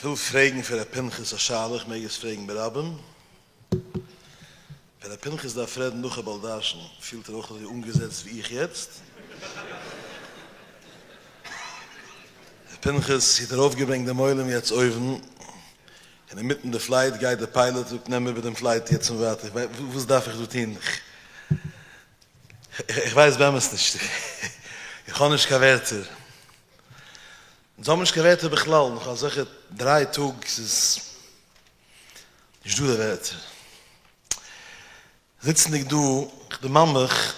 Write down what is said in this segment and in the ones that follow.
איך וויל פרעגן פון ר' פנחס א שאלה, איך מעג עס פרעגן ברבים? ווען ר' פנחס דארף רעדן נאך א בעל דרשן, פילט ער אויך אזוי אנגעזעצט ווי איך יעצט? ר' פנחס האט ארויפגעברענגט דעם עולם יעצט אויבן, און אינמיטן די flight גייט די pilot זאגט נעם איבער דעם flight יעצט און ווייטער, וואס דארף איך דא טון? איך ווייס באמת נישט, איך האב נישט קיין ווערטער. אונז האבן נישט קיין ווערטער בכלל נאך אזעלכע דריי טאג, ס'איז נישט דא די ווערטער. זיצנדיג דא, איך דערמאן מיך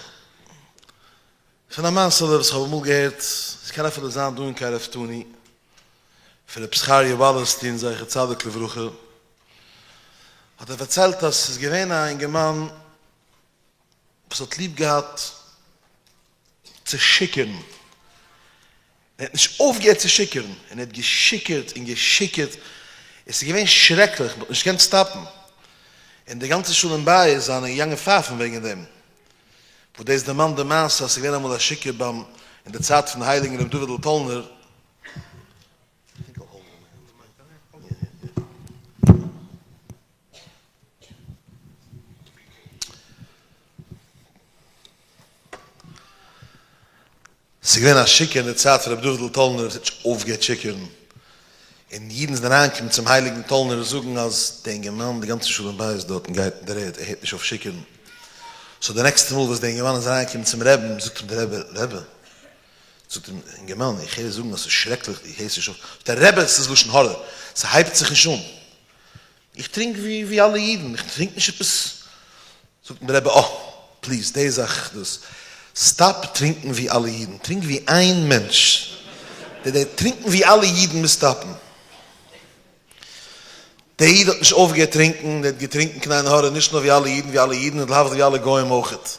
פון א מעשה'לע וואס איך האב אמאל געהערט, עס קען אפילו זיין דא אין קרבתנו, פון רבי זכריה וואלערסטין זכר צדיק לברכה, האט ער פארציילט אז ס'איז געווען א אינגערמאן וואס האט ליב געהאט צו שיכור'ן, ער האט נישט אויפגעהערט צו שיכור'ן, און ער האט געשיכור'ט און געשיכור'ט, עס איז געווען שרעקליך, מען האט נישט געקענט stop ן, און די גאנצע שלום בית זיינע איז געגאנגען פייפן וועגן דעם, וואס דאס דערמאנט די מעשה אז עס איז געווען אמאל א שיכור ביים אין די צייט פון הייליגן רבי דוד'ל טאלנער, ס'איז געווען א שיכור אין די צייט פון רבי דוד'ל טאלנער וואס האט נישט אויפגעהערט שיכור'ן, און אידן זענען אריינגעקומען צום הייליגן טאלנער זאגן אז די אינגערמאן די גאנצע שלום בית דארטן גייט אין דער ערד, ער הערט נישט אויף שיכור'ן. so די נעקסטע מאל וואס די אינגערמאן איז אריינגעקומען צום רעבין זאגט אים דער רבי, רבי, זאגט אים, אינגערמאן, איך הער זאגן אז ס'איז שרעקליך, דו הערסט נישט אויף, זאגט ער, רבי, ס'איז לשון הרע, ס'הייבט זיך נישט אן, איך טרינק ווי ווי אלע אידן, איך טרינק נישט עפעס, זאגט אים דער רבי, אה, please, די זאך דאס, stop טרינקן ווי אלע אידן, טרינק ווי איין מענטש, די די טרינקן ווי אלע אידן מוז stop ן. דער איד האט נישט אויפגעהערט טרינקן, ער האט געטרינקן קיין עין הרע, נישט נאר ווי אלע אידן, ווי אלע אידן, און להבדיל ווי אלע גוים אויכעט.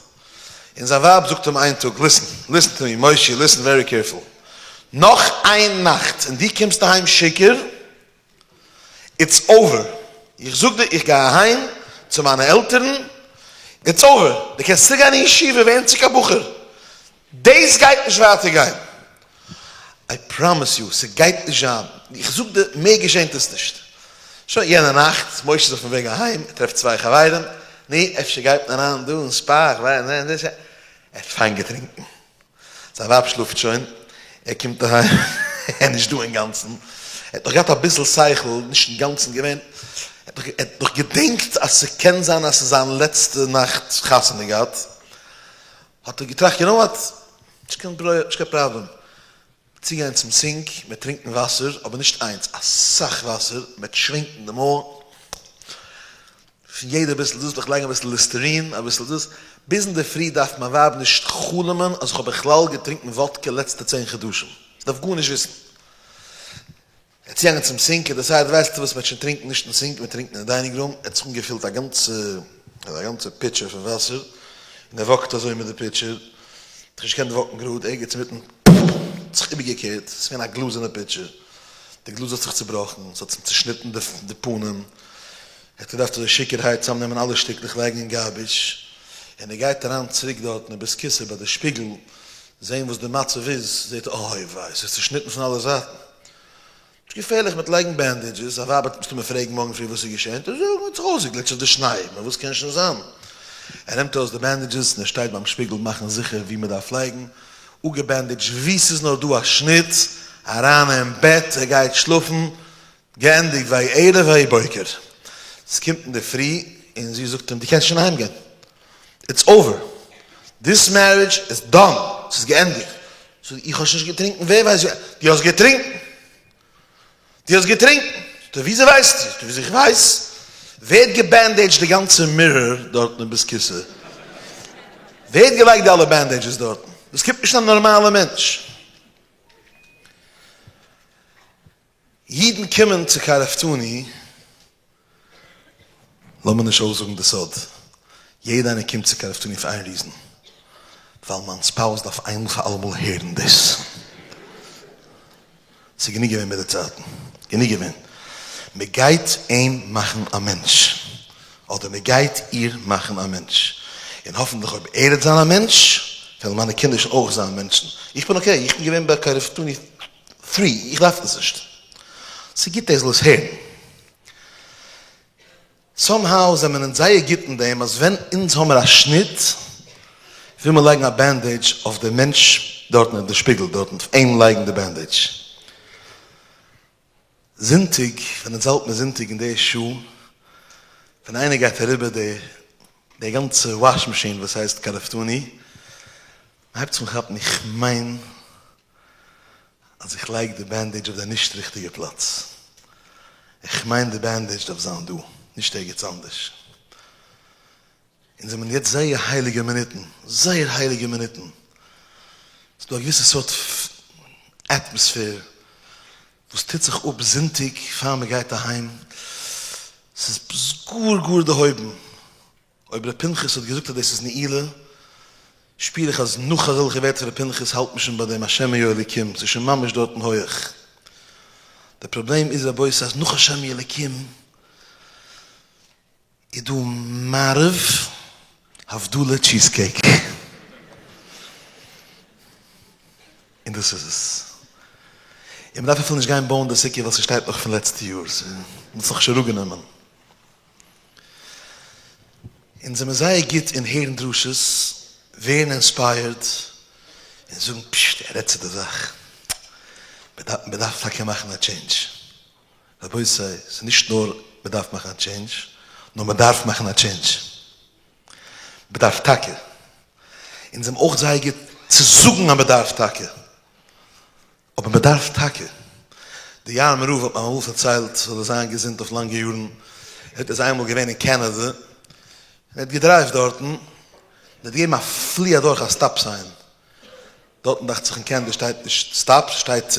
און זיין ווייב זאגט אים איין טאג, listen, listen to me, מושי, listen very careful, נאך איין נאכט און דו קומסט אהיים שיכור, it's over, איך זאג דיר, איך גיי אהיים צו מיינע עלטערן, it's over, דו קענסט צוריק גיין אין ישיבה, ווערן צוריק א בחור, דאס גייט נישט ווייטער גיין, I promise you, ס'גייט נישט זיין, איך זאג דיר, מער געשענט עס נישט. שוין יענע נאכט, משה איז אויפן וועג אהיים, ער טרעפט צוויי חברים, נו, אפשר גייט מען אריין דא אין ספא, איך ווייס נישט, ער האט פיין געטרינקען. זיין ווייב שלאפט שוין, ער קומט אהיים, ער איז נישט דא אינגאנצן, ער האט נאך געהאט אביסל שכל, נישט אינגאנצן געווען, ער האט נאך געדענקט אז ס'קען זיין אז ס'איז זיין לעצטע נאכט חתונה געהאט, האט ער געטראכט, you know what, נישט קיין נישט קיין פראבלעם, צוגיין צום sink, מ'וועט טרינקן וואסער, אבער נישט איינס, אסאך וואסער, מ'וועט שווענקן די מויל, פון יעדע ביסל דאס, איך לייגן אביסל ליסטערין, אביסל דאס, ביז אינדערפרי דארף מיין ווייב נישט חלומ'ן אז איך האב בכלל געטרינקן וואדקע לעצטע צען חדשים, זי דארף גארנישט וויסן. ער איז צוגעגאנגען צום sink, ער decide ווייסטו וואס, מ'וועט שוין טרינקן נישט אין sink, מ'וועט טרינקן אין dining room, ער האט זיך אנגעפילט א גאנצע א גאנצע pitcher פון וואסער, און ער walk ט אזוי מיט די pitcher, האט זיך נישט געקענט walk ן גראד, ערגעץ אינמיטן האט זיך איבערגעקערט, עס איז געווען א גלאזענע pitcher, די גלאז האט זיך צובראכן, עס האט אים צושניטן די פנים, ער האט געדארפט אזוי שיכור'הייט צוזאמנעמען אלע שטיקלעך לייגן אין garbage, און ער גייט אריין צוריק דארטן אין בית כסא ביי די שפיגל זעהן וואס די מצב איז, זעהט ער אוי וויי, ס'איז צושניטן פון אלע זייטן. נישט געפערליך מיט לייגן bandages, א ווייב וועט מסתמא פרעגן מארגן פרי וואס איז געשען, וועט ער זאגן האט זיך אויסגעגליטשט אויף די שניי, נו וואס קען שוין זיין. ער נעמט ארויס די bandages און ער שטייט ביים שפיגל מאכן זיכער ווי מ'דארף לייגן, אפגע bandage ט ווי ס'איז נאר דא א שניט, אריין אין בעט, ער גייט שלאפן, געענדיגט ויהי ערב ויהי בוקר, ס'קומט אינדערפרי און זי זאגט אים דו קענסט שוין אהיים גיין, it's over, this marriage is done, ס'איז געענדיגט, זאגט זי איך האב שוין נישט געטרינקן ווער ווייסט ווי, דו האסט געטרינקן, דו האסט געטרינקן, זאגט ער וויאזוי ווייסטו, זאגט ער וויאזוי איך ווייס, ווער האט גע bandage ט די גאנצע mirror דארטן אין בית כסא, ווער האט געלייגט די אלע bandages דארטן, דאס קומט נישט א נארמאלע מענטש. אידן קומען צו קרבתנו, לאמיר נישט אויסזאגן די סוד, יעדע איינער קומט צו קרבתנו פאר איין reason, ווייל מיין spouse דארף איינמאל פאר אלעמאל הערן דאס. ס'איז גענוג געווען מיט די צייטן, גענוג געווען. מ'גייט אים מאכן א מענטש, אדער מ'גייט איר מאכן א מענטש, און האפנטליך אויב ער וועט זיין א מענטש, וועלן מיינע קינדער שוין אויך זיין מענטשן. איך בין okay, איך בין געווען ביי קרבתנו three, איך דארף עס נישט. ס'גוט ער זאל עס הערן. Somehow זעמער אונז זייער גוט אין דעם אז ווען אונז האמער א שניט וויל מען לייגן א bandage אויף די מענטש דארטן אין די שפיגל דארטן אויף אים לייגן די bandage. זונטאג ווען אונז האלט מיר זונטאג אין די שעה ווען איינער גייט אריבער די די גאנצע wash machine וואס הייסט קרבתנו, מען הייבט זיך אן כאפן איך מיין אז איך לייג די bandage אויף די נישט ריכטיגע פלאץ, איך מיין די bandage דארף זיין דא, נישט ערגעץ אנדערש. אונז זעמיר יעצט זייער הייליגע מינוטן, זייער הייליגע מינוטן, ס'איז דא א געוויסע סארט atmosphere וואס טוט זיך אפ זונטאג פאר מען גייט אהיים, ס'איז גאר גאר דערהויבן, אויב ר' פנחס האט געזאגט אז דאס איז נעילה, שפיר איך אז נאך אזעלכע ווערטער ר' פנחס האלט מען שוין ביי דעם השם הוא האלקים, ס'איז שוין ממש דארטן הויעך. די פראבלעם איז רבותי אז נאך השם הוא האלקים איז דא מעריב הבדלה cheese cake. און דאס איז עס. און מ'דארף אפילו נישט גיין בויען די סוכה ווייל ס'שטייט נאך פון לעצטע יאר, מ'האט עס נאכנישט אראפגענומען. אונז זעמיר זייער גוט אין הערן דרשות, ווערן inspired, און זאגן פששט ער רעדט צו די זאך, מ'דארף טאקע מאכן א change. רבותי, ס'איז נישט נאר מ'דארף מאכן א change, נאר מ'דארף מאכן א change. מ'דארף טאקע. אונז זעמיר אויך זייער גוט צו זאגן אז מ'דארף טאקע. אבער מען דארף טאקע. די יארמער רב האט מיר אמאל פארציילט, זאל ער זיין געזונט אויף לאנגע יארן, ער איז איינמאל געווען אין קענעדע, און ער האט געדרייווט דארטן, און ער האט געגעבן א פלי אדורך א stop sign, דארטן דאכט זיך אין קענעדע שטייט נישט stop, שטייט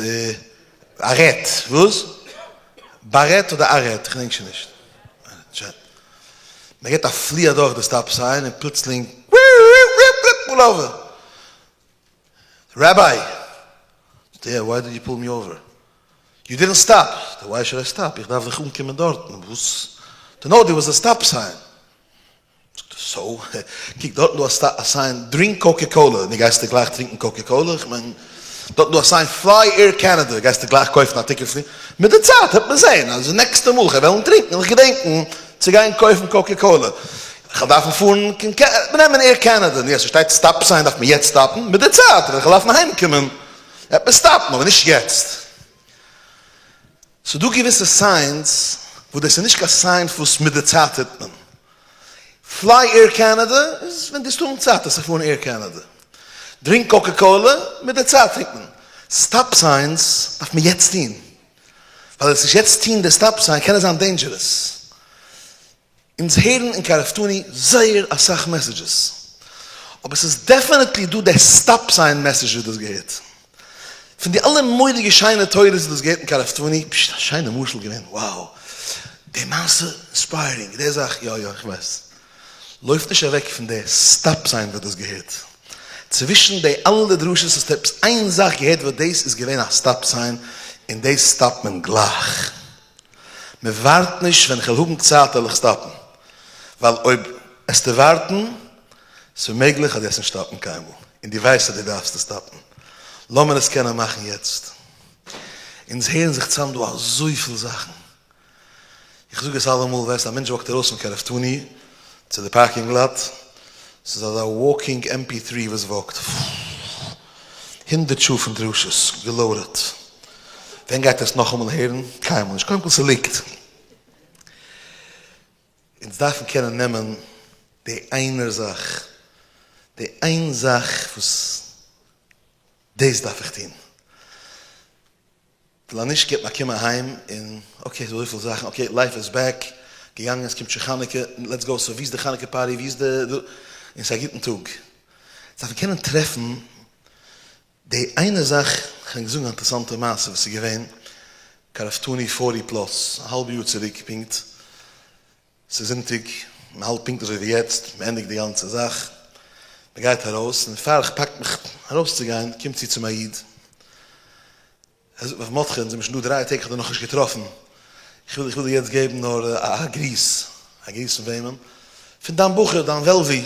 arrête, וואס? בארעט אדער ארעט, איך געדענק שוין נישט. מען געבט א פלי אדורך די stop sign און פלוצלינג pull over. Rabbi! זאגט ער, why did you pull me over? You didn't stop! זאגט ער, why should I stop? איך דארף דאך אנקומען דארטן, וואס? זאגט ער, no, there was a stop sign. זאגט ער, so? קוק, דארטן דא א sign, drink Coca Cola, נו גייסטו גלייך טרינקען Coca Cola? איך מיין, דארטן דא א sign, fly Air Canada, גייסטו גלייך קויפן א ticket פלי? מיט די צייט וועט מען זען אז נעקסטע מאל כ'וועל וועלן טרינקען וועל איך געדענקן צו גיין קויפן Coca Cola. כ'וועל דארפן פארן קיין קע נ נעמען Air Canada, נו אז ס'שטייט stop sign דארף מען יעצט סטאפן, מיט די צייט ווען כ'וועל דארפן אהיים קומען וועט מען סטאפן אבער נישט יעצט. ס'דא געוויסע signs וואס דאס איז נישט קיין sign וואס מיט די צייט טוט מען. Fly Air Canada איז ווען דו האסט אן צייט עס צו פארן Air Canada. Drink Coca Cola מיט די צייט טרינקט מען. Stop signs דארף מען יעצט טון. ווייל עס נישט יעצט טון די stop sign קען עס זיין dangerous. אונז הערן אין קרבתנו זייער אסאך messages, אבער ס'איז definitely דא די stop sign message וואס דו האסט געהערט. פון די אלע מורא'דיגע שיינע תורות וואס דו האסט געהערט אין קרבתנו, פששט א שיינע משל געווען, wow, די מעשה inspiring, די זאך, יא יא איך ווייס. לויף נישט אוועק פון די stop sign וואס דו האסט געהערט. צווישן די אלע דרשות האסטו עפעס איין זאך געהערט וואס דאס איז געווען א stop sign און דאס סטאפט מען גלייך. מען ווארט נישט ווען כ'וועל האבן צייט וועל איך סטאפן, ווייל אויב עסטו ווארטן, ס'איז מעגליך אז דו עסט נישט סטאפן קיינמאל, און דו ווייסט אז דו דארפסט עס סטאפן, לאמיר עס קענען מאכן יעצט. אונז הערן זיך צאם דא אזויפיל זאכן, איך זאג עס אלעמאל, ווייסט א מענטש וואקט ארויס פון קרבתנו צו די parking lot, ס'איז אזא walking MP3 וואס וואקט, הונדערט שעה פון דרשות געלאודעט. ווען גייט ער עס נאכאמאל הערן? קיינמאל נישט. קודם כל ס'ליגט. אונז דארפן קענען נעמען די איינער זאך, די איין זאך וואס דאס דארף איך טון. ווייל אז נישט גייט מען קומען אהיים און okay ס'דא אזויפיל זאכן, okay life is back, געגאנגען עס קומט שוין חנוכה, let's go, so ווי איז די חנוכה party, ווי איז די, און ס'איז א גוטן טאג. אונז דארפן קענען טרעפן די איינע זאך, כ'קען זאגן א אינטערעסאנטע מעשה וואס איז געווען, קרבתנו forty plus, א האלב יאר צוריק פונקט, ס'איז זונטאג, מ'האלט פונקט אזוי ווי יעצט, מ'ענדיגט די גאנצע זאך, מ'גייט ארויס, און פאר איך פאק מיך ארויסצוגיין, קומט צו צו מיר א איד, ער זאגט מיר, מרדכי, אונז זעמיר שוין דא דריי טעג, כ'האב דיר נאכנישט געטראפן, איך וויל איך וויל דיר יעצט געבן נאר א גריס, א גריס פון וועמען? פון דיין בחור, דיין וועלווי.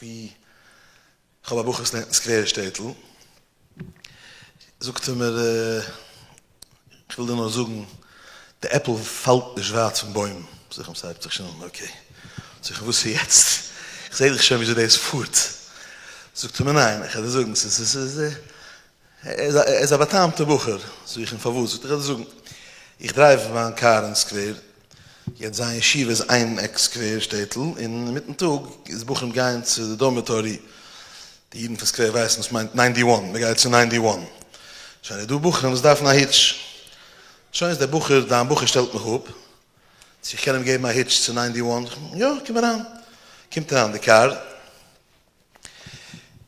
ווי כ'האב א בחור וואס לערנט אין סקווערע שטעטל. זאגט ער מיר, איך וויל דיר נאר זאגן, די עפל פאלט נישט ווייט פון בוים. זאג איך אים, ס'הייבט זיך שוין אן, okay. זאג איך אים, וואס איז יעצט? איך זעה דאך שוין וויאזוי דאס פארט. זאגט ער מיר, ניין, איך וועל דיר זאגן, ס'איז, ס'איז, ער איז א בא'טעמ'טער בחור. זאג איך אים, פארוואס? זאגט ער, איך וועל דיר זאגן, איך drive מיין קאר אין סקווער, יעצט זיין ישיבה איז איין עק סקווער שטעטל, און אינמיטן טאג איז בחורים גייען צו די dormitory, די אידן פון סקווער ווייסן וואס מיינט ninety one, מען גייט צו ninety one, שוין איז דא בחורים וואס דארפן א היטש, שוין איז דער בחור, דיין בחור שטעלט מיך אפ, צו איך קען אים געבן א היטש צו ninety one, יא קום אריין, קומט אריין די קאר,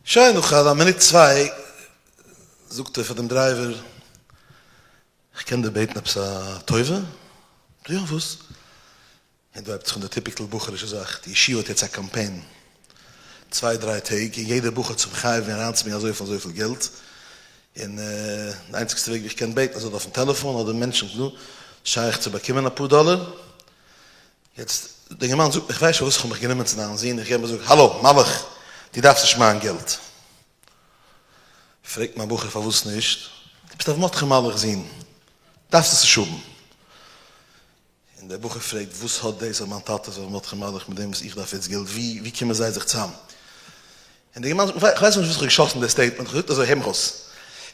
שוין נאך א מינוט צוויי זאגט ער פאר דעם driver, איך קען דיר בעטן עפעס א טובה? יא וואס? און דא הייבט זיך אן די typical בחור'ישע זאך, די ישיבה האט יעצט א קאמפיין צוויי דריי טעג און יעדער בחור האט זיך מחייב געווען אריינצוברענגען אזויפיל אזויפיל געלט, און די איינציגסטע וועג ווי איך קען בעטן איז אדער אויפן טעלעפאן אדער מענטשן דא, שייך צו באקומען אפאר דאלער? יעצט דער אינגערמאן זאגט מיר איך ווייס שוין פארוואס איך האב מיך גענומען צו דיין זון, איך געב אים א זאג, האלא מלאך, דו דארפסט נישט מיין געלט. פרעגט מיין בחור פארוואס נישט? דו ביסט ר' מרדכי מלאך'ס זון, דארפסט עס נישט האבן. און דער בחור פרעגט וואס האט דאס אז מיין טאטע איז ר' מרדכי מלאך מיט דעם וואס איך דארף יעצט געלט, ווי ווי קומען זיי זיך צאם? און דער אינגערמאן זאגט, איך ווייס נישט וואס איך האב געשאסן די statement, איך האב געזאגט אזוי, הער מיך אויס,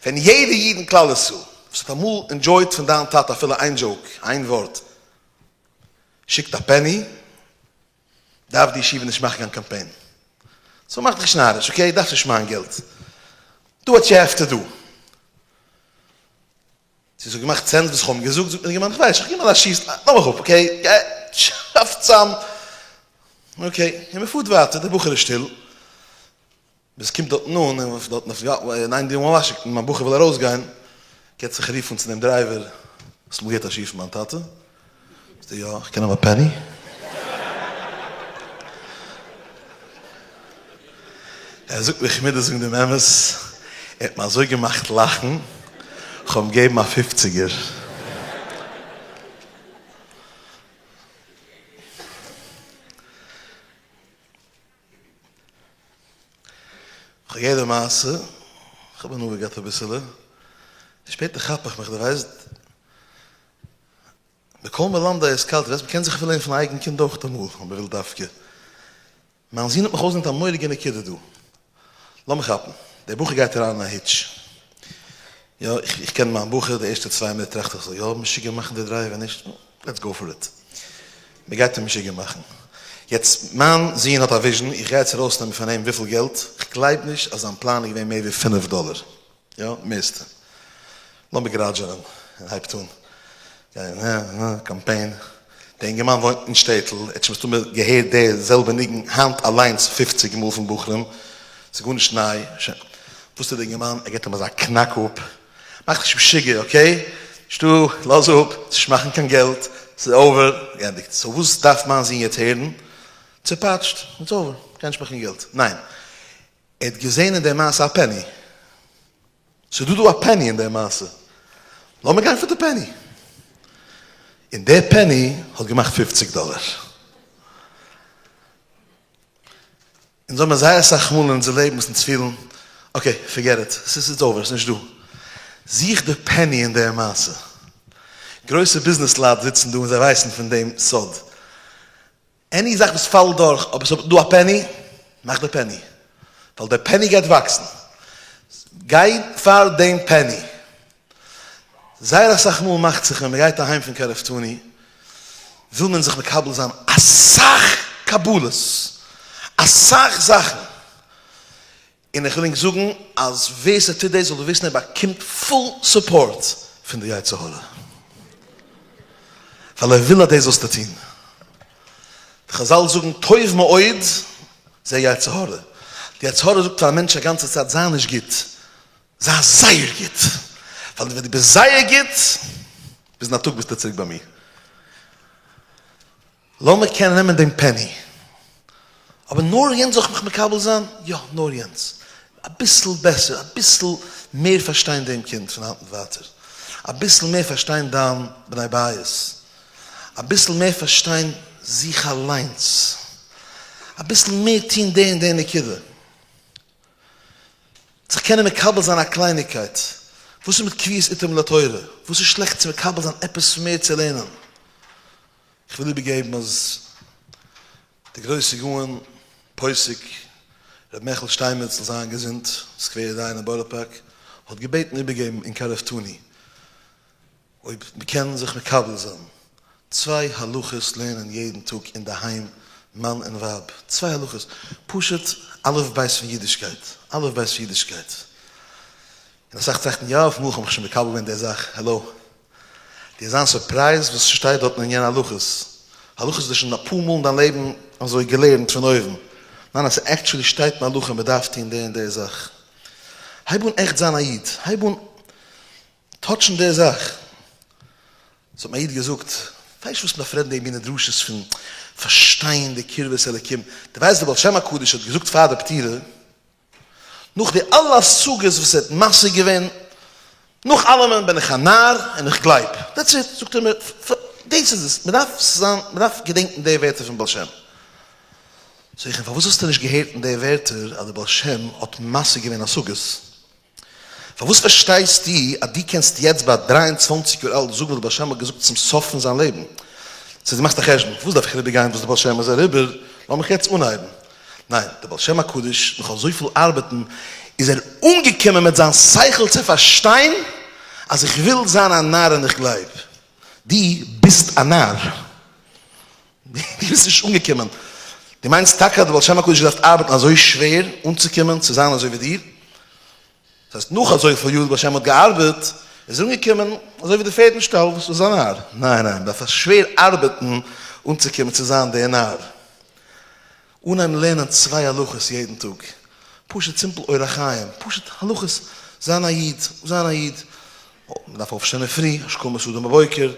ווען יעדער איד אין כלל ישראל וואס האט אמאל enjoyed פון דיין טאטע אפילו איין joke, איין ווארט, שיקט א penny, דארף די ישיבה נישט מאכן קיין קאמפיין. so מאך דיך נישט נאריש, okay? דארפסט נישט מיין געלט. do what you have to do. צו ס'האט געמאכט sense וואס איך האב אים געזאגט, זאגט מיר די גמרא, איך ווייס נישט, איך גיב מיר א שיס, לאז מיך אפ, okay? גיי שאף צאם. okay, און מ'פארט ווייטער, דער בחור איז שטיל. ביז קומט דארטן אן, און דארטן אויף ninety one וואשינגטאן, מיין בחור וויל ארויסגיין, געט זיך א רוף אן צו דעם driver, האסט אמאל געהערט א שיעור פון מיין טאטע? זאגט ער, יא, איך קען האבן א penny? ער זאגט מיר, איך מוז דיר זאגן דעם אמת, ער האט מיר אזוי געמאכט לאכן, איך האב אים געגעבן א פופציגער. כ'האב געהערט די מעשה, כ'האב הנאה געהאט אביסעלע, שפעטער כאפ איך מיך, דו ווייסט, מכל מלמדי השכלתי, ווייסט מ'קען זיך אפילו לערנען פון א אייגן קינד אויך אמאל, אויב מ'וויל דווקא. מיין זון האט מיך אויסגעלערנט א מורא'דיגע נקודה דא. לאמיר כאפן, דער בחור גייט אריין אין א היטש. יא, איך קען מיין בחור, די ערשטע צוויי מינוט טראכט איך זאל יא משוגע מאכן די driver נישט, let's go for it. מען גייט אים משוגע מאכן. יעצט מיין זון האט א vision, איך גיי יעצט ארויסנעמען פון אים וויפיל געלט, איך גלייב נישט אז זיין פלאן איז געווען מער ווי פינף דאלער, יא, מערסטע. לאמיר גראדזשענען, און הייבט אן גיין קאמפיין, דער אינגערמאן וואוינט אין שטעטל, ער האט שוין מסתמא געהערט די זעלבע ניגון היינט אליינס פופציג מאל פון בחורים, ס'איז גארנישט ניי, שוין. וואס טוט דער אינגערמאן? ער געבט אים אזא קנאק אפ, מאך דיך נישט משוגע, okay? נישטא, לאז אפ, נישט מאכן קיין געלט, ס'איז over, געענדיגט. so וואס דארף מיין זון יעצט הערן? צופאטשט, it's over, קען נישט מאכן געלט. ניין, ער האט געזען אין די מעשה א penny. ס'איז דא דא א penny אין די מעשה. לאמיר גיין פאר די penny. און די penny האט געמאכט פופציג דאלער. אונז האבן זייער אסאך מאל אין אונזער לעבן וואס אונז פילן, okay, forget it, ס'איז it's over, ס'איז נישט דא. זוך די penny אין דער מעשה. גרויסע ביזנעס לייט זיצן דא און זיי ווייסן פון דעם סוד. any זאך וואס פאלט דורך אבער ס'איז דא א penny, מאך די penny. ווייל די penny גייט וואקסן. גיי פאר דעם penny. זייער אסאך מאל מאכט זיך ווען מ'גייט אהיים פון קרבתנו וויל מען זיך מקבל זיין אסאך קבלות, אסאך זאכן, און איך וויל ענק זאגן אז ווער ס'טוט דאס זאל וויסן ער באקומט full support פון די יצר הרע, ווייל ער וויל אז דאס זאלסטו טון. די חזל זאגן טוב מאוד זה יצר הרע, די יצר הרע זאגט פאר א מענטש א גאנצע צייט זיי נישט גוט, זיי זייער גוט, ווייל ווען דו ביסט זייער גוט, ביז אין א טאג ביסטו צוריק ביי מיר. לאמיר קענען נעמען דעם penny. אבער נאר יענץ זאל איך מיך מקבל זיין? יא, נאר יענץ. אביסל בעסער, אביסל מער פארשטיין דעם קינד פון היינט און ווייטער. אביסל מער פארשטיין דיין בני בית. אביסל מער פארשטיין זיך אליינס. אביסל מער טון די און די נקודה. זיך קענען מקבל זיין א קלייניגקייט. וואס איז מיט קביעות עתים לתורה? וואס איז שלעכט צו מקבל זיין עפעס מער צו לערנען? איך וויל איבערגעבן אז די גרויסע גאון פוסק ר' מעכל שטיינמעץ זאל זיין געזונט, סקווערע דיין אין בארא פארק, האט געבעטן איבערגעבן אין קרבתנו אויב מ'קען זיך מקבל זיין צוויי הלכות לערנען יעדן טאג אינדערהיים מאן און ווייב, צוויי הלכות, פשוט אלף בית פון אידישקייט, אלף בית פון אידישקייט, און אסאך טראכטן יא אויף מאל כ'האב מיך שוין מקבל געווען די זאך, העלא, דו זיין surprised וואס ס'שטייט דארטן אין יענע הלכות, הלכות האסטו שוין אפאר מאל אין דיין לעבן אזוי געלערנט פון אויבן, ניין אז ס' actually שטייט אין הלכה מ'דארף טון די און די זאך, הייב אן עכט זיין א איד, הייב אן touch ן די זאך. ס'האט מיר א איד געזאגט, ווייסט וואס מ'דארף רעדן די מיני דרשות פון פארשטיין די קרבת אלקים, דו ווייסט דער בעל שם הקדוש האט געזאגט פאר די פטירה, נאך די אלע השגות וואס ער האט משיג געווען, נאך אלעמען בין איך א נאר און איך גלייב, that's it, זאגט ער מיר, דאס איז עס, מ'דארף זיין, מ'דארף געדענקן די ווערטער פון בעל שם. זאג איך אים, פארוואס האסטו נישט געהערט אין די ווערטער אז דער בעל שם האט משיג געווען השגות? פארוואס פארשטייסטו אז דו קענסט יעצט ביי 23 יאר אלט זאגן וואס דער בעל שם האט געזאגט צום סוף פון זיין לעבן? סאו דו מאכסט א חשבון, פארוואס דארף איך אריבער גיין וואס דער בעל שם איז אריבער, לאמיך יעצט אנהייבן. ניין, דער בעל שם הקדוש, נאך אזויפיל ארבעטן, איז ער אנגעקומען מיט זיין שכל צו פארשטיין אז איך וויל זיין א נאר און איך גלייב. דו ביסט א נאר. דו ביסט נישט אנגעקומען. דו מיינסט טאקע אז דער בעל שם הקדוש האט געדארפט ארבעטן אזוי שווער אנצוקומען צו זיין אזוי ווי דיר? דאס הייסט נאך אזויפיל יאר דער בעל שם האט געארבעט איז ער אנגעקומען אזוי ווי די פערד אין שטאל וואס איז א נאר. ניין ניין, מען דארף שווער ארבעטן אנצוקומען צו זיין דער נאר. אנהייבן לערנען צוויי הלכות יעדן טאג, פשוט simple אורח חיים, פשוט הלכות, זיין א איד, זיין א איד, מען דארף אויפשטיין אינפרי, השכמת אדם בבוקר,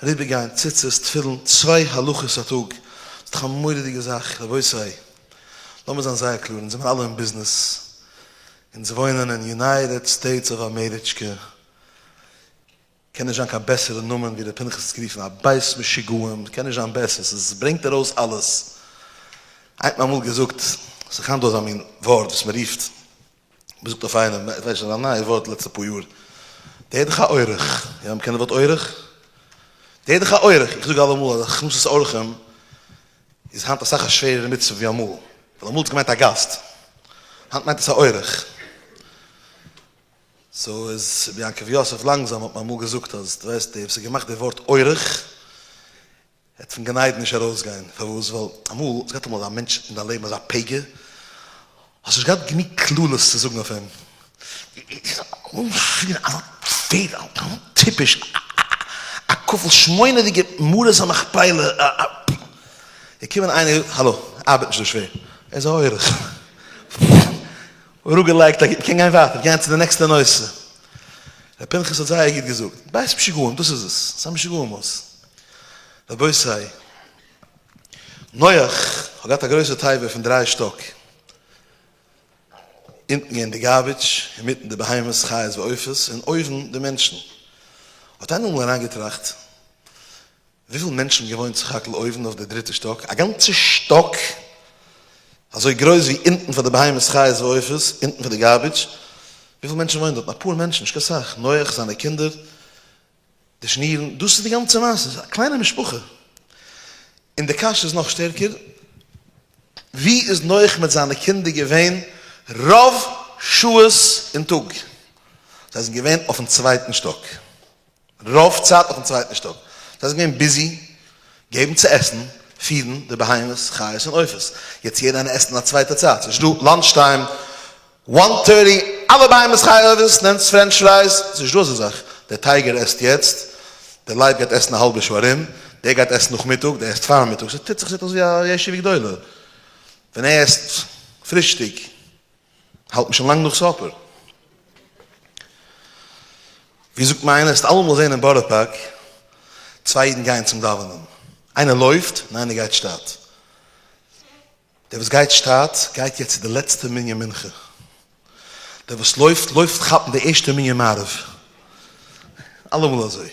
אריבערגיין ציצית, תפילין, צוויי הלכות א טאג, ס'איז דאך א מורא'דיגע זאך, רבותי, לאמיר זיין זייער קלאר, אונז זעמיר אלע אין ביזנעס, אונז וואוינען אין United States of אמעריטשקע, קען נישט זיין קיין בעסערע נאמען ווי ר' פנחס האט גערופן א בית משוגעים, קען נישט זיין בעסער, ס'ברענגט ארויס אלעס. איינער האט מיר אמאל געזאגט, ס'איז היינט דא אזא מין ווארט וואס מ'רופט מ'זאגט אויף איינעם, איך ווייס נישט, א נייע ווארט די לעצטע פאר יאר, דער איז דאך א אורח, יא מ'קען די ווארט אורח? דער איז דאך א אורח, איך זאג אלעמאל אז הכנסת אורחים איז היינט אסאך א שווערערע מצוה ווי אמאל, ווייל אמאל האט עס געמיינט א גאסט, היינט מיינט עס א אורח. so איז רבי יעקב יוסף לאנגזאם האט מיר אמאל געזאגט אז דו ווייסט דער וואס האט געמאכט די ווארט אורח, וועט פון גן עדן נישט ארויסגיין, פארוואס? ווייל אמאל, האסט געהאט אמאל א מענטש אין דיין לעבן אזא פגע, האסט נישט געהאט גענוג קללות צו זאגן אויף אים, אזא פערד, אזא טיפש, א כפל שמונה'דיגע מערת המכפילה, א א געקומען איינער, האלא, ארבעט נישט דא שווער, ער איז א אורח, אראפגעלייגט א גוט, מ'קען גיין ווייטער, גיין צו די נעקסטע נושא. ר' פנחס האט זייער גוט געזאגט, בית משוגעים, דאס איז עס, ס'איז א משוגעים הויז. רבותי, נח האט געהאט א גרויסע תיבה פון דריי שטאק, אונטן געווען די garbage, אינמיטן די בהמות, חיות ועופות, און אויבן די מענטשן. האט איינער אמאל אריינגעטראכט וויפיל מענטשן געוואוינט סך הכל אויבן אויף די דריטע שטאק? א גאנצע שטאק אזוי גרויס ווי אונטן פאר די בהמות חיות ועופות, אונטן פאר די garbage, וויפיל מענטשן וואוינען דארטן? אפאר מענטשן, נישט קיין סאך, נח, זיינע קינדער, די שנירן, דאס איז די גאנצע מעשה, ס'איז א קליינע משפחה. און די קשיא איז נאך שטערקער, ווי איז נח מיט זיינע קינדער געווען רוב שעות אין טאג? זיי זענען געווען אויפן צווייטן שטאק. רוב צייט אויפן צווייטן שטאק. זיי זענען געווען busy געבן צו עסן, פירן די בהמות, חיות און עופות. יעצט יעדער איינער עסט אין א צווייטע צייט. ס'נישט דא lunch time, one thirty, אלע בהמות חיות עופות, נעמטס french fries, ס'נישט דא אזא זאך. דער טייגער עסט יעצט, דער לייב גייט עסן א האלבע שעה ארום, דער גייט עסן נאכמיטאג, דער עסט פארמיטאג, ס'טוט זיך, ס'זעט אויס ווי א ישיבה גדולה ווען ער עסט פרישטאג. האלט מען שוין לאנג נאך supper. ווי זאגט מען איינער, וועסט אלעמאל זען אין בארא פארק צוויי אידן גייען צום דאווענען, איינער לויפט און איינער גייט שטאט. דער וואס גייט שטאט גייט יעצט צו די לעצטע מנין מנחה. דער וואס לויפט לויפט כאפן די ערשטע מנין מעריב. אלעמאל אזוי.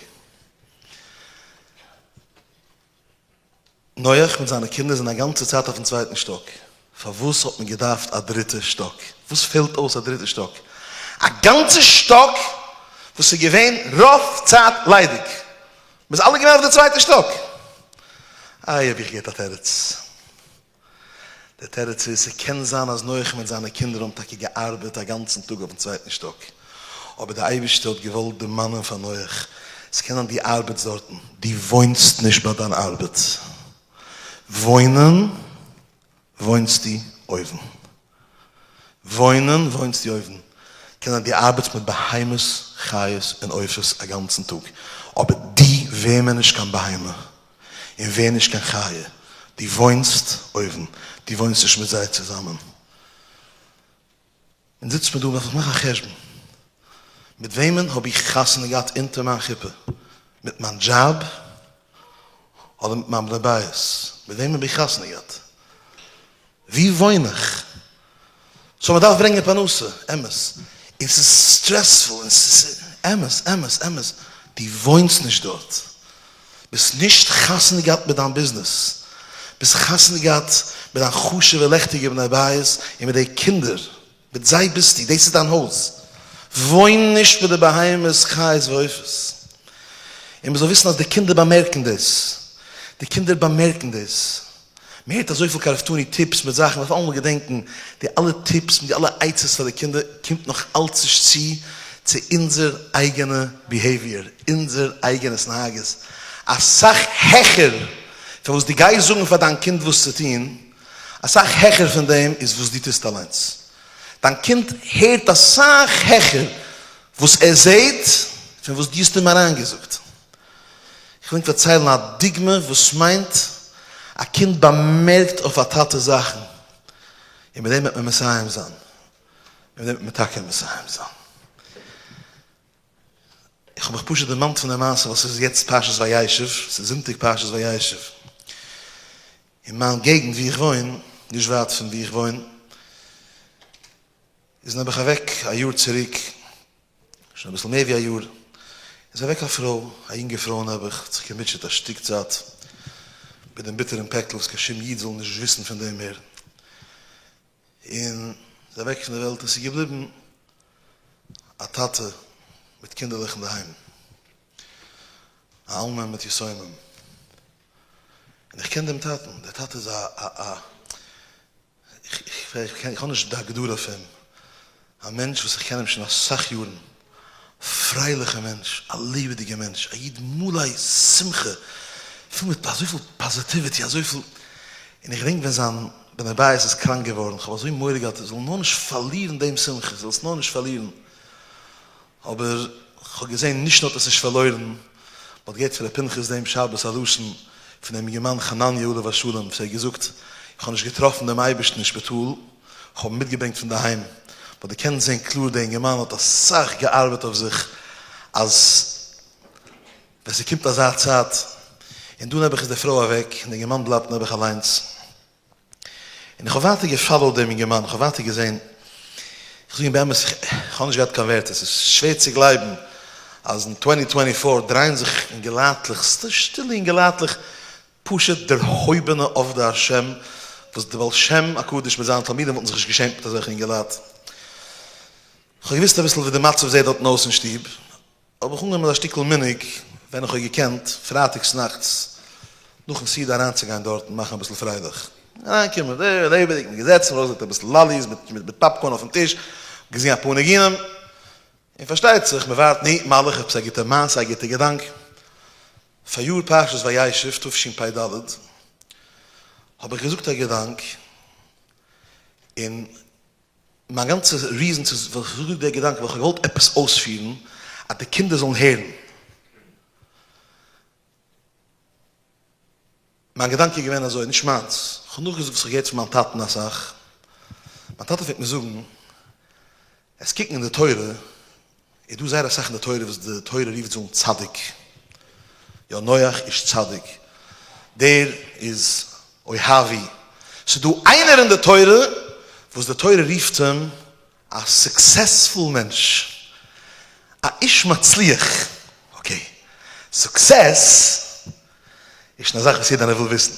נח מיט זיינע קינדער זענען א גאנצע צייט אויפן צווייטן שטאק, פארוואס האט מען געדארפט א דריטע שטאק? וואס פעלט אויס א דריטע שטאק? א גאנצע שטאק? וואס איז געווען רוב צייט ליידיג? מ'איז אלע געווען אויף די צווייטע שטאק. איי האב איך געהערט א תירוץ. דער תירוץ איז, ס'קען זיין אז נח מיט זיינע קינדער האבן טאקע געארבעט א גאנצן טאג אויפן צווייטן שטאק, אבער דער אייבערשטער האט געוואלט דערמאנען פאר נח, ס'קען זיין דו ארבעטסט דארטן, דו וואוינסט נישט ביי דיין ארבעט, וואוינען וואוינסטו אויבן. וואוינען וואוינסטו אויבן. קען זיין דו ארבעטסט מיט בהמות, חיות און עופות א גאנצן טאג, אבער דו ווער מער נישט קיין בהמה און ווער נישט קיין חיה, דו וואוינסט אויבן, דו וואוינסט נישט מיט זיי צוזאמען. און זיצט מען דא און דארף זיך מאכן א חשבון, מיט וועמען האב איך חתונה געהאט אונטער מיין חופה? מיט מיין דזשאב אדער מיט מיין בני בית? מיט וועמען האב איך חתונה געהאט? ווי וואוין איך? so מען דארף ברענגען פרנסה, אמת, און ס'איז stressful, און ס'איז, אמת, אמת, אמת, דו וואוינסט נישט דארט, ביסט נישט חתונה געהאט מיט דיין ביזנעס, ביסט חתונה געהאט מיט דיין חשוב'ע לעכטיגע בני בית און מיט די קינדער, מיט זיי ביסטו, דאס איז דיין הויז, וואוין נישט מיט די בהמות חיות ועופות. און מען זאל וויסן אז די קינדער באמערקן דאס, די קינדער באמערקן דאס. מען הערט אזויפיל קרבתנו tips מיט זאכן, מען דארף אלעמאל געדענקן, די אלע tips מיט די אלע עצות פאר די קינדער קומט נאך אלץ נישט צו צו אונזער אייגענע behavior, אונזער אייגענע התנהגות, אסאך העכער פון וואס דו גייסט זאגן פאר דיין קינד וואס צו טון, אסאך העכער פון דעם איז וואס דו טוסט אליינס. דיין קינד הערט אסאך העכער וואס ער זעט פון וואס דו האסט אים אריינגעזאגט. איך וויל ענק פארציילן א דוגמא וואס מיינט א קינד באמערקט אויף א טאטע זאכן, און מיט דעם וועט מען מסיים זיין, מיט דעם וועט מען טאקע מסיים זיין. איך האב מיך פשוט דערמאנט פון די מעשה ווייל ס'איז יעצט פרשת וישב, ס'איז זונטאג פרשת וישב. אין מיין געגנט וואו איך וואוין, נישט ווייט פון וואו איך וואוין, איז נעבעך אוועק א יאר צוריק, שוין אביסל מער ווי א יאר, איז אוועק א פרוי, א יונגע פרוי נעבעך, האט זיך געמוטשעט א שטיק צייט מיט דעם ביטערן פעקל וואס קיין שום איד זאל נישט וויסן פון דעם מער, און איז אוועק פון די וועלט, און ס'איז געבליבן א טאטע מיט קינדערלעך אינדערהיים, א אלמן מיט יתומים, און איך קען דעם טאטן, דער טאטע איז א א א. איך האב נישט די הגדרה אויף אים, א מענטש וואס איך קען אים שוין אסאך יארן, פרייליכע מענטש, א לעבעדיגע מענטש, א איד מלא שמחה, פול מיט אזויפיל positivity, אזויפיל, און איך געדענק ווען זיין בני בית איז קראנק געווארן, איך האב אזוי מורא געהאט ער זאל נאר נישט פארלירן דעם שמחה, זאל עס נאר נישט פארלירן, אבער כ'האב געזען נישט נאר האט עס נישט פארלוירן, מען האט געהערט פון ר' פנחס דעם שבת א לשון פון דעם יונגערמאן חנניה עליו השלום וואס ער האט געזאגט, איך האב נישט געטראפן דעם אייבערשטן אין שפיטאל, איך האב אים מיטגעברענגט פון דערהיים, מען האט געקענט זען קלאר דער אינגערמאן האט אסאך געארבעט אויף זיך אז ווען ס'קומט אזא צייט, און דא נעבעך איז די פרוי אוועק און דער אינגערמאן בלייבט נעבעך אליינס. און איך האב ווייטער גע follow ט דעם אינגערמאן, איך האב ווייטער געזען, איך זאג אים באמת, איך האב נישט געהאט קיין ווערטער, ס'איז שווער צו גלייבן אז אין twenty twenty four דרייען זיך אינגעלייטלעך, שטילע אינגעלייטלעך, פשוט דערהויבענע עובדי השם, וואס די בעל שם הקדוש מיט זיינע תלמידים וואלטן זיך נישט געשעמט מיט אזעלכע אינגעלייט. איך האב געוואוסט אביסל ווי די מצב זעט דארטן אויס אין שטוב, האב איך אנגענומען א שטיקל מנהג, ווען איך האב געקענט, פרייטאגס נאכטס נאכן סעודה אריינצוגיין דארט און מאכן אביסל פרייליך. אריינקומען, לעבעדיג, מיט געזעצן, ארויסגעלייגט אביסל lollies מיט popcorn אויפן טיש, געזינגען אפאר ניגונים, און פארשטייט זיך מען ווארט, נו, מלאך, עפעס א גוטע מעשה, א גוטע געדאנק. פאריאר פרשת וישב תשפ ד האב איך געזאגט א געדאנק, און מיין גאנצע reason צו וואס איך זאג די געדאנק ווייל איך האב געוואלט עפעס אויספירן אז די קינדער זאלן הערן. מיין געדאנק איז געווען אזוי, נישט מיינס, איך האב נאכגעזאגט וואס איך האב געהערט פון מיין טאטן אסאך, מיין טאטע פלעגט מיר זאגן, עס קוקן אין די תורה, איז דא זייער אסאך אין די תורה וואס די תורה רופט זיי אן צדיק, יא נח איש צדיק, דער איז אוהבי, ס'איז דא איינער אין די תורה וואס די תורה רופט אים א successful מענטש, א איש מצליח, okay, success איז שוין א זאך וואס יעדער איינער וויל וויסן,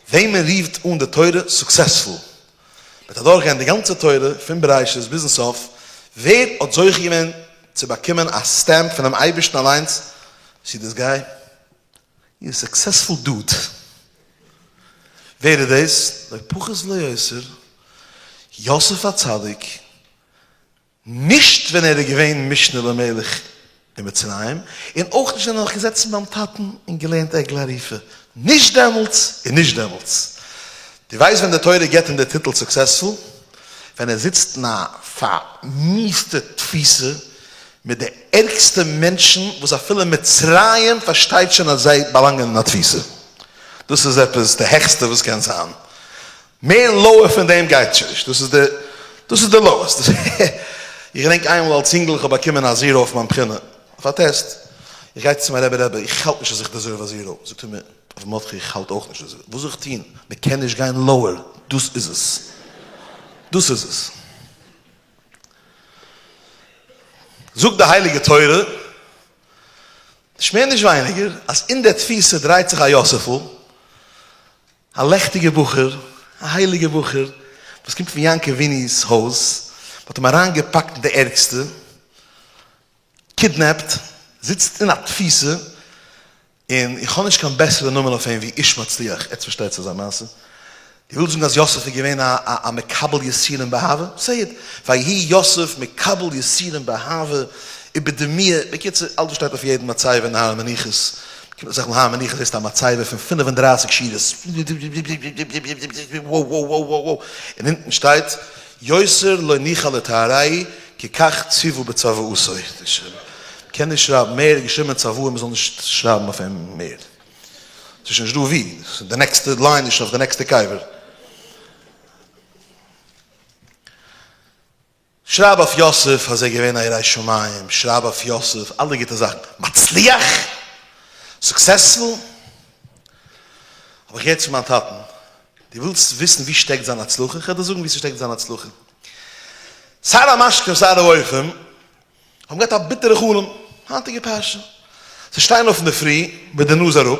וועמען רופט אן די תורה successful? מ'וועט אדורכגיין די גאנצע תורה פון בראשית ביזן סוף, ווער האט זוכה געווען? צו באקומען א stamp פונעם אייבערשטן אליינס, see this guy? You successful dude. ווער איז דאס? לא פחות ולא יותר, יוסף הצדיק, נישט ווען ער איז געווען משנה למלך אין מצרים, און אויך נישט ווען ער איז נאך געזעצן ביים טאטן און געלערנט עגלה ערופה, נישט דעמאלטס און נישט דעמאלטס. דו ווייסט ווען די תורה גיבט אים די טיטל successful? ווען ער זיצט אין א פארמיאוס'טע תפיסה מיט די ערגסטע מענטשן וואס אפילו מצרים פארשטייט שוין אז זיי באלאנגען אין א תפיסה. דאס איז עפעס די העכסטע וואס קען זיין. מער lower פון דעם גייט שוין נישט. דאס איז די דאס איז די lowest. איך געדענק איינמאל אלס אינגל איך האב באקומען א zero אויף מיין בחינה, אויף א טעסט. איך גיי צו מיין רבי רבי איך האלט נישט אז איך deserve א zero. זאגט ער מיר ר' מרדכי איך האלט אויך נישט אז וואס זאל איך טון? מען קען נישט גיין lower. דאס איז עס. דאס איז עס. זאגט די הייליגע תורה, נישט מער נישט ווייניגער, אז אין דער תפיסה דרייט זיך א יוסף'ל, א לעכטיגער בחור, א הייליגער בחור, וואס קומט פון יעקב אביני'ס הויז, מען האט אים אריינגעפאקט אין די ערגסטע, kidnapped, זיצט אין א תפיסה, און איך האב נישט קיין בעסערע נאמען אויף אים ווי איש מצליח, עטס פארשטייטס אזא מעשה? דו ווילסט זאגן אז יוסף איז געווען א א מקבל יסורים באהבה? say it, ויהי יוסף מקבל יסורים באהבה ובדמיה, בקיצור אלץ וואס שטייט אויף יעדן מצבה אין הר המנוחות, קומט אסאך מאל הר המנוחות זעסטו א מצבה פון 35 שורות, און אונטן שטייט יותר לא נוכל לתארהו כי כך ציוה בצוואתו. מ'קען נישט שרייבן מער, איז געשריבן אין צוואה מ'זאל נישט שרייבן אויף אים מער. ס'איז שוין נישט דא ווי, די נעקסטע line איז שוין אויף די נעקסטע קבר. שרייב אויף יוסף אז ער איז געווען א ירא שמים, שרייב אויף יוסף אלע גוטע זאכן. מצליח? successful? האב איך געהערט פון מיין טאטן, דו ווילסט וויסן וואו שטעקט זיין הצלחה? איך וועל דיר זאגן וואו ס'שטעקט זיין הצלחה. שר המשקים שר האופים האבן געהאט א ביטערע חלום, היינטיגע פרשה. זיי שטייען אויף אינדערפרי מיט די נאז אראפ,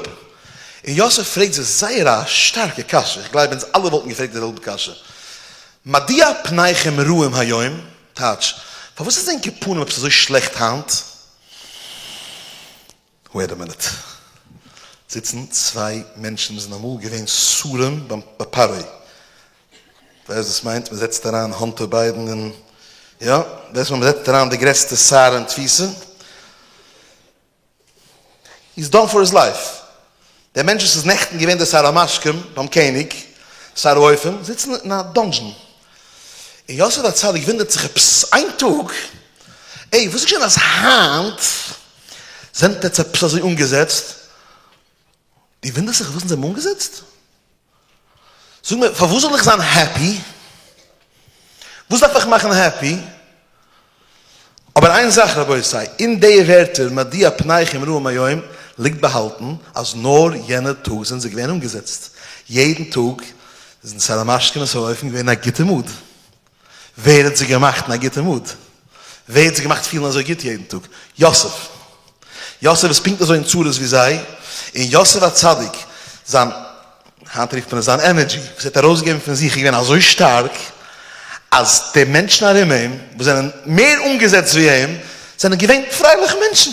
און יוסף פרעגט זיי זייער א שטארקע קשיא, איך גלייב אונז אלע וואלטן געפרעגט די זעלבע קשיא, מדוע פניכם רעים היום, טייטש, פארוואס איז ענקער פנים עפעס אזוי שלעכט היינט? wait a minute. זיצן צוויי מענטשן וואס זענען אמאל געווען שרים ביים ביי פרעה. ווייסט וואס דאס מיינט? מען זעצט אריין האנטער ביידן אין יא, ווייסט ווען מען זעצט אריין די גרעסטע שר אין תפיסה? He's done for his life. דער מענטש וואס איז נעכטן געווען דער שר המשקים ביים קעניג, שר האופים, זיצן אין א dungeon. און יוסף הצדיק וואונדערט זיך עפעס איין טאג, עי, וואס איז געשען אז היינט זענט עטץ עפעס אזוי אנגעזעצט? דו וואונדערסט זיך פארוואס אונז זענען אנגעזעצט? זאג מיר, פארוואס זאל איך זיין happy? וואס דארף איך מאכן happy? אבער איין זאך רבותי, אין די ווערטער מדוע פניכם רעים היום ליגט באהאלטן אז נאר יענע טאג זענען זיי געווען אנגעזעצט, יעדן טאג זענען שר המשקים און שר האופים געווען אין א גוטע mood. ווער האט זיי געמאכט אין א גוטע mood? ווער האט זיי געמאכט פילן אזוי גוט יעדן טאג? יוסף. יוסף איז פונקט אזוי אין צרות ווי זיי, און יוסף הצדיק, זיין, היינט רופט מען עס זיין energy, וואס ער האט ארויסגעגעבן פון זיך איז געווען אזוי שטארק, אז די מענטשן ארום אים, וואס זענען מער אנגעזעצט ווי אים, זענען געווען פרייליכע מענטשן.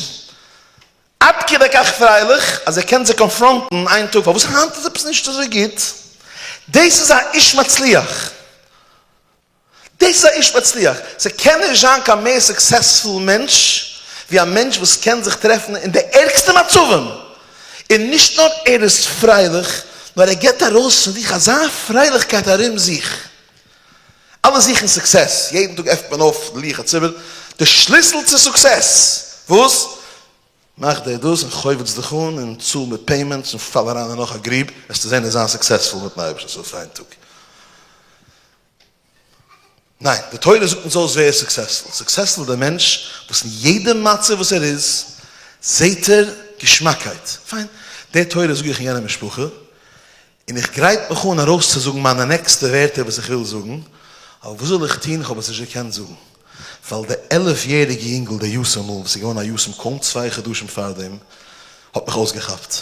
עד כדי כך פרייליך, אז ער קען זיי confront ן איין טאג פארוואס היינט איז עפעס נישט אזוי גוט. דאס איז א איש מצליח. דאס איז א איש מצליח. ס'קען נישט זיין קיין מער successful מענטש ווי א מענטש וואס קען זיך טרעפן אין די ערגסטע מצבים, און נישט נאר ער איז פרייליך, נאר ער גיבט ארויס פון זיך אזא פרייליכקייט ארום זיך. אלע זוכן success, יעדן טאג עפנט מען אויף די לוח הציבור, די שליסל צו success! וואס? מאך דיר דאס און חובץ דיך אן און צאל מיט payments און פאל אריין אין נאך א גריב, וועסטו זען און זיין successful מיטן אייבערשטנ'ס הילף איין טאג. ניין, די תורה זאגט אונז אויס ווער איז successful. Successful איז דער מענטש וואס אין יעדע מצב וואס ער איז, זעט ער געשמאקייט. פיין, די תורה זאג איך אין יענע משפחה, און איך גרייט מיך אן ארויסצוזאגן מיינע נעקסטע ווערטער וואס איך וויל זאגן, אבער וואס זאל איך טון, איך האב עס נישט געקענט זאגן, ווייל די 11 יעריגע יונגל דער יתומ'ל וואס איז געווארן א יתום קוים צוויי חדשים פארדעם, האט מיך אויסגעכאפט.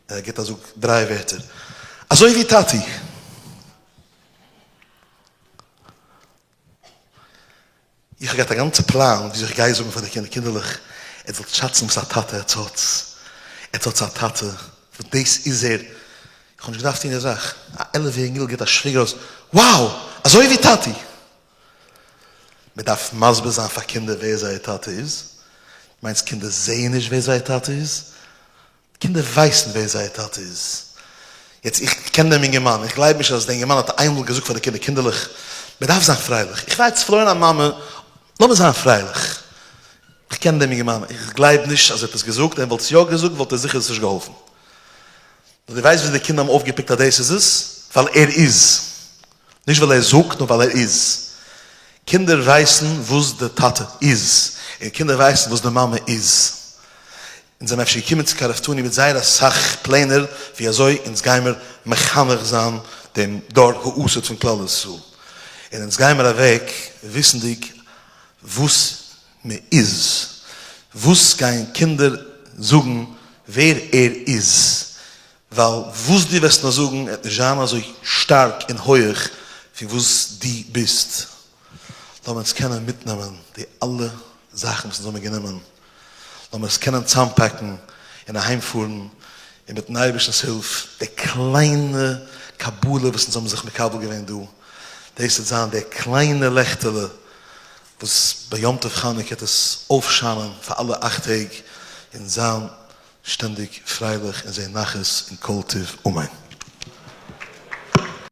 ער גיבט א זאג דריי ווערטער, אזוי ווי טאטי. איך האב געהאט א גאנצע פלאן וויאזוי איך גיי זאגן פאר די קינדער, קינדערלעך, עטס זאלט שאצן וואס א טאטע עטס האטס, עטס האטס א טאטע וואס דאס איז ער, איך האב נישט געדארפט טון די זאך, א 11 יעריג אינגל גיבט א שריג ארויס, wow! אזוי ווי טאטי! מען דארף מסביר זיין פאר קינדער ווער זייער טאטע איז? מיינסט קינדער זעען נישט ווער זייער טאטע איז? קינדער ווייסן ווער זייער טאטע איז. יעצט איך קען דעם אינגערמאן, איך גלייב נישט אז דער אינגערמאן האט איינמאל געזאגט פאר די קינדער, קינדערלעך, מען דארף זיין פרייליך, איך ווייס פארלוירן א מאמע, לאמיר זיין פרייליך. איך קען דעם אינגערמאן, איך גלייב נישט אז ער האט עס געזאגט, און וואלט עס יא געזאגט וואלט ער זיכער עס נישט געהאלפן. נאר דו ווייסט ווי די קינדער האבן אויפגעפיקט אז דאס איז עס? ווייל ער איז. נישט ווייל ער זאגט, נאר ווייל ער איז. קינדער ווייסן וואס די טאטע איז, און קינדער ווייסן וואס די מאמע איז. אונז זעמיר אפשר געקומען צו קרבתנו מיט זייער אסאך פלענער ווי אזוי אונז גיימיר מחנך זיין דעם דור העתיד פון כלל ישראל, און אונז גיימיר אוועק וויסנדיג וואס מען איז, וואס גייען קינדער זאגן ווער ער איז, ווייל וואס דו וועסט נאר זאגן וועט נישט זיין אזוי שטארק און הויעך ווי וואס דו ביסט. לאמיר אונז קענען מיטנעמען די אלע זאכן וואס אונז האבן גענומען, לאמיר עס קענען צאמפאקן און אהיימפארן, און מיטן אייבערשטנ'ס הילף, די קליינע קבלה וואס אונז האבן זיך מקבל געווען דא, דאס וועט זיין די קליינע לעכטעלע וואס ביי יום טוב חנוכה וועט עס אויפשיינען פאר אלע אכט טעג, און זיין שטענדיג פרייליך און זען נחת און כל טוב, אמן.